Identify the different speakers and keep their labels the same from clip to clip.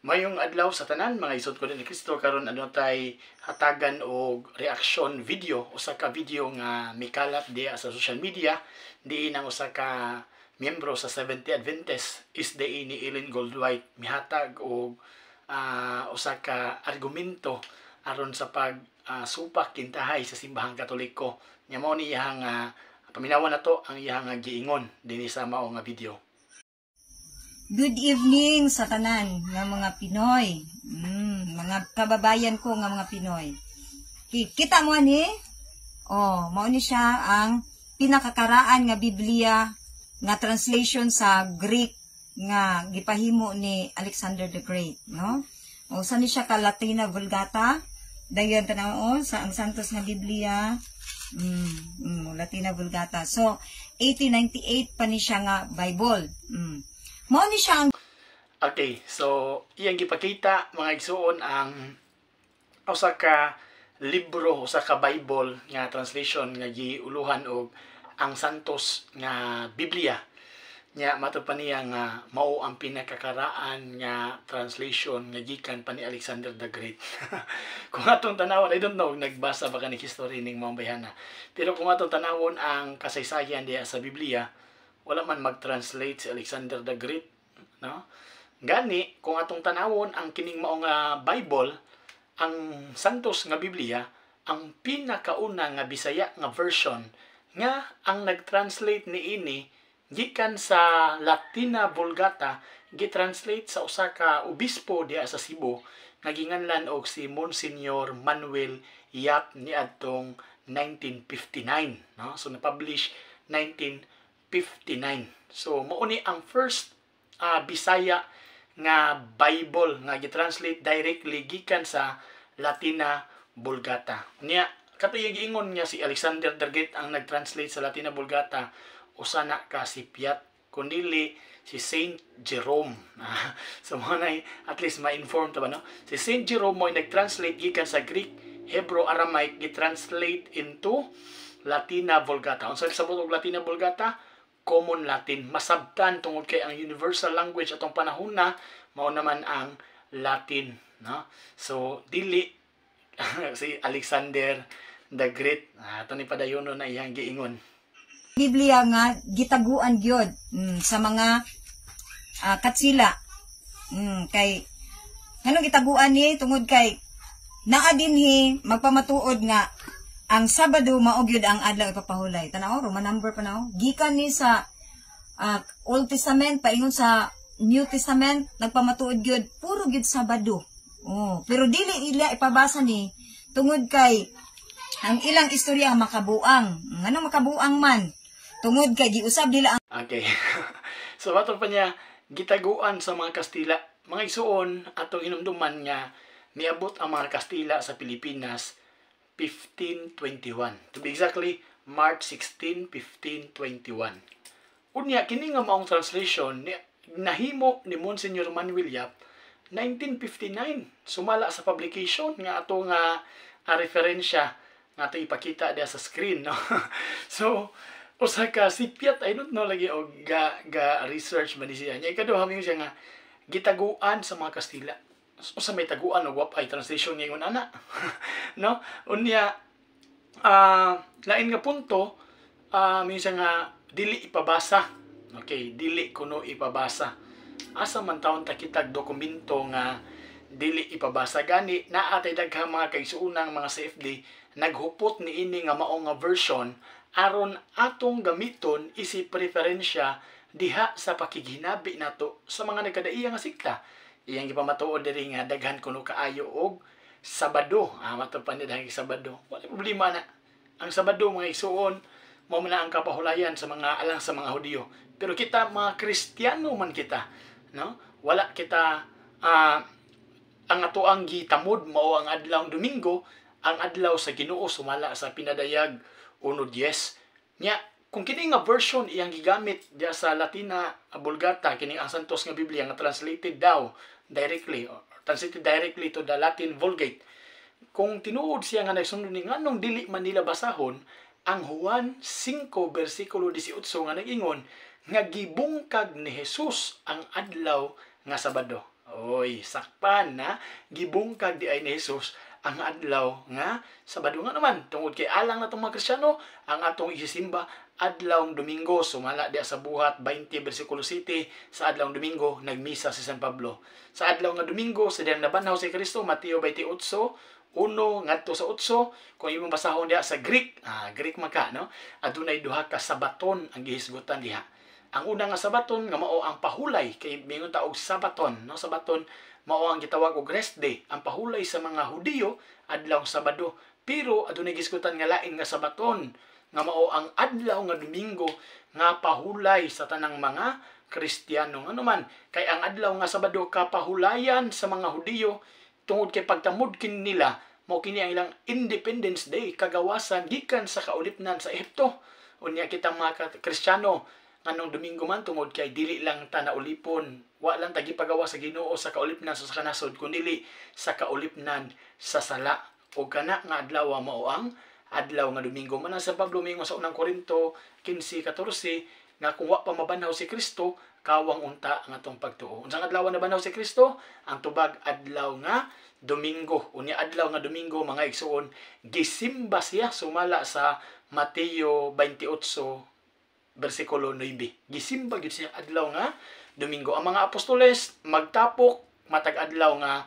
Speaker 1: Mayong adlaw sa tanan, mga igsoon ko ni Kristo. Karon ano tay hatagan og reaction video, usa ka video nga mikalat diha sa social media diin ang usa ka miyembro sa Seventh-day Adventist SDA ni Ellen Goldwhite mihatag og usa ka argumento aron sa pag supak kintahay sa Simbahang Katoliko. Nya mao ni iyang paminawan nato ang iyang giingon dinhi sa mao nga video.
Speaker 2: Good evening sa tanan nga mga Pinoy. Mga kababayan ko nga mga Pinoy. Kita mo ani? Oh, mao ni siya ang pinakakaraan nga Biblia nga translation sa Greek nga gipahimo ni Alexander the Great, no? O sa ni siya ka Latina Vulgata. Dayon tan-awon sa ang Santos nga Biblia. Latina Vulgata. So 1898 pa ni siya nga Bible. Mao ni siya ang
Speaker 1: Okay, so iyang gipakita, mga igsuon, ang usa ka libro, usa ka Bible nga translation nga giuluhan og ang Santos nga Biblia. Nya mato pa niya nga mao ang pinakakaraan nga translation nga gikan pa ni Alexander the Great. Kung atong tanawon, I don't know, nagbasa ba ka ni history ning mga bayhana. Pero kung atong tanawon ang kasaysayan diha sa Biblia, wala man mag-translate si Alexander the Great, no? Gani, kung atong tanawon ang kining mao nga Bible, ang Santos nga Biblia, ang pinakauna nga Bisaya nga version nga ang nag-translate niini gikan sa Latina Vulgata, gitranslate sa usa ka obispo diha sa Cebu nga ginganlan og si Monsignor Manuel Yap niadtong 1959, no? So na-publish 1959. So mao ni ang first Bisaya nga Bible nga gitranslate directly gikan sa Latina Vulgata. Niya katoy giingon niya si Alexander the Great ang nag-translate sa Latina Vulgata, usa na ka sipyat, kundili si Saint Jerome. So mo na at least ma-inform ta ba, no? Si Saint Jerome mo nag-translate gikan sa Greek, Hebrew, Aramaic, gitranslate into Latina Vulgata. Unsa sabot og Latina Vulgata? Common Latin, masabtan tungod kay ang universal language atong panahon na mao naman ang Latin, no? So dili si Alexander the Great. Ato ni padayono na iyang giingon.
Speaker 2: Biblia nga gitaguan gyud sa mga katsila. Kay nganong gitaguan ni? Tungod kay naa dinhi magpamatuod nga ang Sabado mao gyud ang adlaw ipapahulay. Tanaw, Roman number pa na. Gikan ni sa Old Testament paingon sa New Testament, nagpamatuod gyud puro gyud Sabado. Oh, pero dili ila ipabasa ni tungod kay ang ilang istorya ang makabuang. Nganong makabuang man? Tungod kay giusab nila ang
Speaker 1: Okay. So ato pa niya gitaguan sa mga Kastila. Mga igsuon, atong hinumduman nga miabot ang mga Kastila sa Pilipinas 1521. To be exactly, March 16, 1521. Unya kini nga maong translation ni nahimo ni Monsignor Manuel Yap 1959 sumala sa publication nga ato nga referensya nga ato ipakita diha sa screen, no? So usa ka sipyat, I don't know lagi og ga research man ni siya. Nya ikaduha, mingon siya nga gitaguan sa mga Kastila. Usa may taguan og wapay translation ngayon ana, no? Unya lain nga punto, mingon siya nga dili ipabasa. Okay, dili kuno ipabasa. Asa man taon ta kitag dokumento nga dili ipabasa? Gani naa tay daghang mga kaigsuonang mga CFD naghupot niini nga mao nga version aron atong gamiton isip preferensya diha sa pakighinabi nato sa mga nagkadaiya nga sikta. Iyang gipamatuod diri nga daghan kuno kaayo og Sabado. Mato pa ni dahil Sabado. Wala problema na. Ang Sabado, mga igsuon, mao man na ang kapahulayan sa mga alang sa mga Hudiyo. Pero kita mga Kristiyano man kita, no? Wala kita ang atoang gitamod mao ang adlaw Domingo, ang adlaw sa Ginoo sumala sa Pinadayag 1:10. Nya kung kini nga version iyang gigamit diya sa Latina Vulgata, kini ang Santos nga Biblia nga translated daw directly or translated directly to the Latin Vulgate. Kung tinuod siya nga nagsunod ni, nganong dili man nila basahon ang Juan 5 bersikulo 18 nga nag-ingon nga gibungkag ni Jesus ang adlaw nga Sabado? Oy, sakpan na gibungkag di ay ni Jesus ang adlaw nga Sabado. Nga naman, tungod kay alang na itong mga Kristiyano, ang atong isisimba adlaw Domingo. Sumala diya sa Buhat 20 versikulo 7, sa adlaw Domingo nagmisa si San Pablo. Sa adlaw nga Domingo sa diyang nabanhaw si Kristo, Mateo 28:1 ngadto sa 8, kung imong basahon diha sa Greek, Greek man ka, no? Adunay duha ka sabaton ang gihisgutan diha. Ang una nga sabaton nga mao ang pahulay, kay mingon ta og sabaton, no? Sabaton mao ang gitawag og rest day, ang pahulay sa mga Hudiyo adlaw Sabado. Pero adunay gisgutan nga lain nga sabaton nga mao ang adlaw nga Domingo nga pahulay sa tanang mga Kristiyano. Ngano man, kay ang adlaw nga Sabado kapahulayan sa mga Hudiyo tungod kay pagtamod kini nila, mao kini ang ilang Independence Day, kagawasan gikan sa kaulipnan sa Ehipto. Unya kitang mga Kristiyano nganong Domingo man, tungod kay dili lang ta naulipon, wa lang ta gipagawa sa Ginoo sa kaulipnan sa kanasod, kundi sa kaulipnan sa sala. O kana nga adlaw mao ang adlaw nga Domingo. Man sa Pablo mingon sa unang Korinto 15:14 nga kung wa pa mabanhaw si Kristo, kawang unta ang atong pagtuo. Unsang adlaw nabanhaw si Kristo? Ang tubag, adlaw nga Domingo. Unya adlaw nga Domingo, mga igsuon, gisimba siya sumala sa Mateo 28 versikulo 9. Gisimba gyud siya adlaw nga Domingo. Ang mga apostoles magtapok matag adlaw nga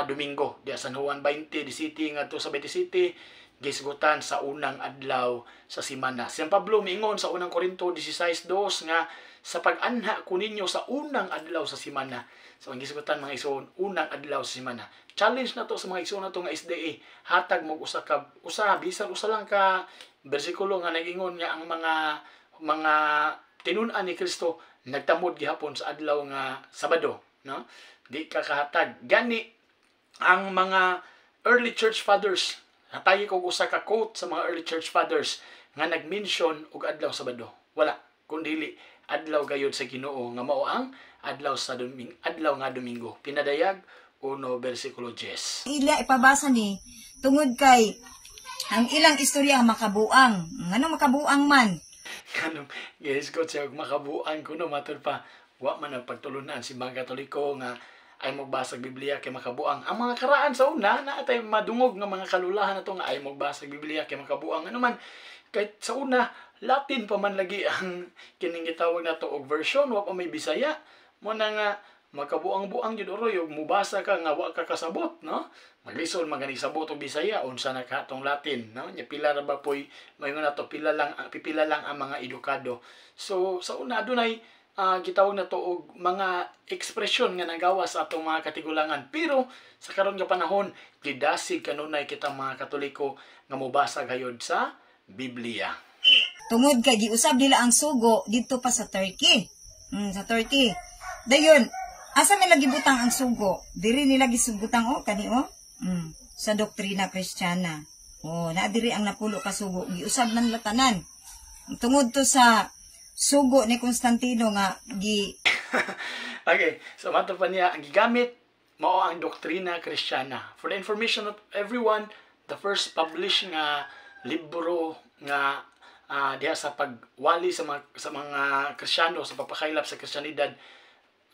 Speaker 1: Domingo. Diya San Juan 20:17 ngadto sa 27, gisgutan sa unang adlaw sa simana. San Pablo miingon sa unang Korinto 16:2 nga sa pag-anha ko ninyo sa unang adlaw sa simana. So ang gisgutan, mga igsoon, unang adlaw sa simana. Challenge na to sa mga igsoon nato nga SDA. Hatag mo usa ka usa, bisan usa lang ka bersikulo nga nagingon nga ang mga tinun-an ni Kristo nagtamod gihapon sa adlaw nga Sabado, no? Di ka kahatag. Gani ang mga early church fathers, hatagi ko usa ka quote sa mga early church fathers nga nag-mention og adlaw Sabado. Wala, kundili adlaw gayud sa Ginoo nga mao ang adlaw sa Domingo, adlaw nga Domingo. Pinadayag 1 versikulo 10.
Speaker 2: Ila ipabasa ni tungod kay ang ilang istorya makabuang. Ngano makabuang man?
Speaker 1: Kanong gihisgot siya og makabuang kuno, matud pa wa man ang pagtulunan si mga Katoliko nga ay magbasa og Biblia kay makabuang. Ang mga karaan sa una na atay madungog nga mga kalulahan nato nga ay magbasa og Biblia kay makabuang. Ano man, kahit sa una Latin pa man lagi ang kining gitawag nato og version, wa pa may Bisaya. Mo na nga makabuang-buang gyud oroy og mubasa ka nga wa ka kasabot, no? Maglisod man gani sabot og Bisaya, unsa na ka tong Latin, no? Nya pila ra ba poy maingon nato, pila lang pipila lang ang mga edukado. So sa una adunay gitawag nato og mga ekspresyon nga nagawa sa atong mga katigulangan. Pero sa karon nga panahon, gidasig kanunay kitang mga Katoliko nga mobasa gayod sa Biblia.
Speaker 2: Tungod kay giusab nila ang sugo didto pa sa Turkey. Sa Turkey. Dayon, asa nila gibutang ang sugo? Diri nila gisugutang oh kani oh. Sa Doktrina Kristiyana. Oh, na diri ang napulo ka sugo, giusab man nila tanan. Tungod to sa sugo ni Constantino nga gi
Speaker 1: Okay, so mato pa niya, ang gigamit mao ang Doktrina Kristiyana. For the information of everyone, the first published nga libro nga diha sa pagwali sa mga Kristiyano sa pagpakaylap sa Kristiyanidad,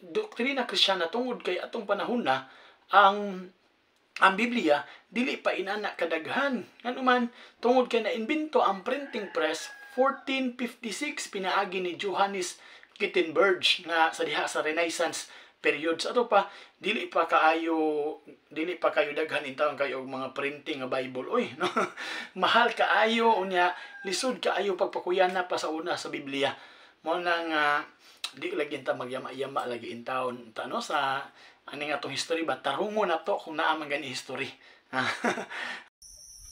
Speaker 1: Doktrina Kristiyana, tungod kay atong panahon na ang Biblia dili pa inana kadaghan. Ngano man, tungod kay naimbento ang printing press 1456 pinaagi ni Johannes Gutenberg nga sa diha sa Renaissance period. Sa ato pa, dili pa kayo daghan intawon kayo og mga printing nga Bible, oy, no? Mahal kaayo, unya lisod kaayo pagpakuyana pa sa una sa Biblia. Mo na nga di lagi ta magyama-yama lagi intawon ta, no, sa ani nga tong history ba, tarungo na to kung naa man gani history.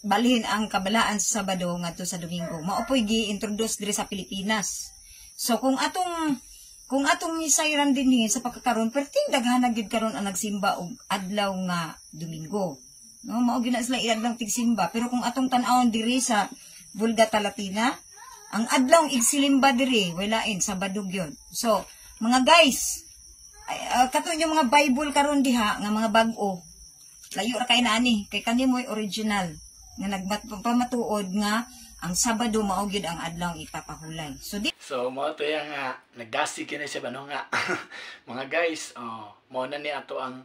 Speaker 2: Balhin ang kabalaan sa Sabado ngadto sa Domingo. Mao po'y gi-introduce diri sa Pilipinas. So kung atong isayran dinhi sa pagkakaron, perting daghan na gyud karon ang nagsimba og adlaw nga Domingo. No, mao gyud na sila iadlang tigsimba, pero kung atong tan-awon diri sa Vulgata Latina, ang adlaw igsilimba diri walain, Sabado gyud. So, mga guys, ay, kato yung mga Bible karon diha nga mga bag-o, layo ra kay na ani, kay kani mo'y original nga nagpamatuod nga Ang Sabado mao gyud ang adlaw ipapahulay. So di
Speaker 1: So mao to yang nga nagdasig kini siya ba, no, nga mga guys, oh, mao na ni ato ang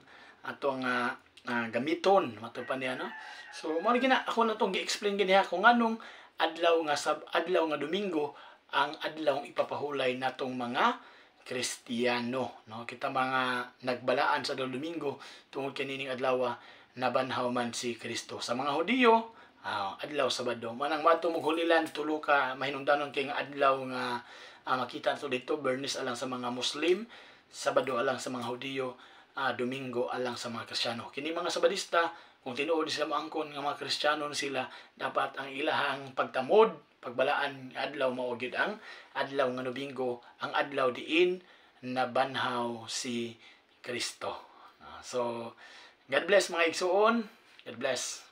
Speaker 1: gamiton mato pa niya, no. So mao gina ako na tong gi-explain gini ha kung anong adlaw nga sab adlaw nga Domingo ang adlaw ipapahulay natong mga Kristiyano, no. Kita mga nagbalaan sa adlaw Domingo tungod kanining adlaw nabanhaw man si Kristo. Sa mga Hudiyo, adlaw Sabado. Manang mato mo hulilan tulo ka mahinungdanon kay nga adlaw nga makita nato dito: Bernis alang sa mga Muslim, Sabado alang sa mga Hudiyo, Domingo alang sa mga Kristiyano. Kini mga Sabadista, kung tinuod sila moangkon nga mga Kristiyano sila, dapat ang ilahang pagtamod, pagbalaan adlaw mao gyud ang adlaw nga Domingo, ang adlaw diin nabanhaw si Kristo. So God bless, mga igsuon. God bless.